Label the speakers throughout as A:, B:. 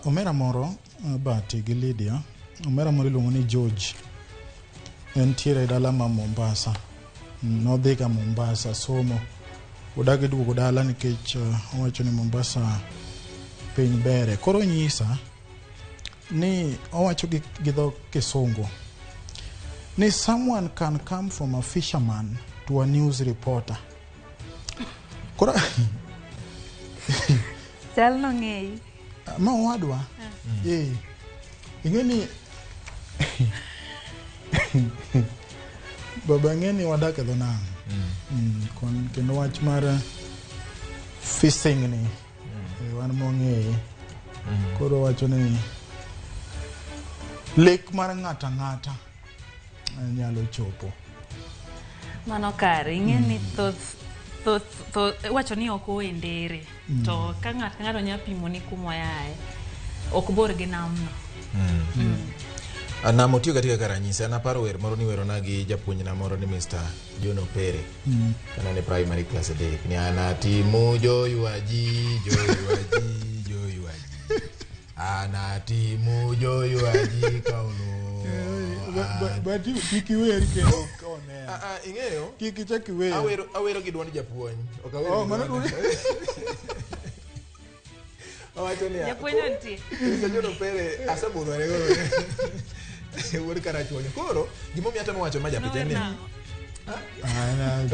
A: Omera moro Bati gi Lydia, omera moro iluongo ni George. Entiere e dala ma Mombasa. Nodhi ga Mombasa somo. Odagi duogo dala nikech owacho ni Mombasa piny bere. Koro onyisa ni owacho gi dho kisungu ni someone can come from a fisherman to a news reporter. Koro
B: Chal nong'eyi.
A: Ma owadwa. Eh. Ing'e ni baba ng'e ni wadak e dho nam. Kendo wach mar fishing ni wan mwang'eye. Koro wacho ni lek mar ng'ato ang'ata nyalo chopo.
B: Mano kare, ing'e ni thoth thoth thoth iwacho ni ok owe ndere. To ka ng'ato ka ng'ato nyalo pimo ni kuma oaye ok bor gi namno.
C: Nam otiyo katika kaka ranyisi. An aparo wer moro niwerona gi japuonjna moro ni Mr. John Opere. Kana ne primary class 3. Ni anatimu joywaji, joywaji, joywaji. Anatimu joywaji kaolo.
A: But kik iwer kendo konea.
C: Ing'eyo?
A: Kik ichak iwer.
C: Awero gi duond japuonj. Ok awero
A: Oh,
C: gi
A: mano
C: duond. Owacho niya.
B: Japuonj nitie.
C: Mr. John Opere asebudhore koro. Wuod Karachuonyo. Koro gimomiyo atemo wacho ma japicha ni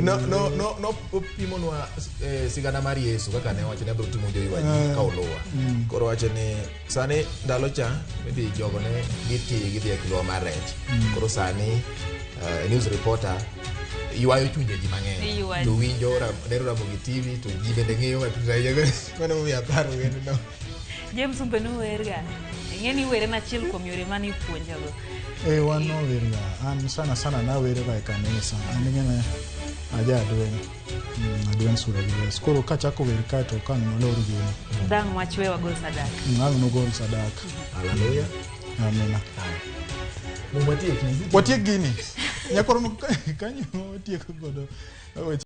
C: no opimonwa sigana mar Yesu kaka ne owacho ni abiro timo joywaji ka oluwa. Koro owacho ni sani ndalo cha maybe jogo ne giti gidhi e kiluwa mar rech. Koro sani news reporter ywayo chunje ji mang'eny.
B: Iywayo.
C: To winjo neno Ramogi TV to ji bende ng'iyo matut ahinya. Mano momiyo aparo wendno.
B: James Umbe nowerga. Ing'e ni wer en achiel kuom yore mane ipuonjago.
A: Wan nowerga. An sana sana nawerga e kanisa. An ing'e aja adwen. Adwen sura gi wes. Koro kachako wer kae to ka ang' nolor gini.
B: Dang' wachwe wagol sadaka.
A: Ang' nogol sadaka.
C: Hallelujah.
A: Amina.
C: Mum watieki.
A: Watiek gini. Nyakoro kanyo watieko godo weche.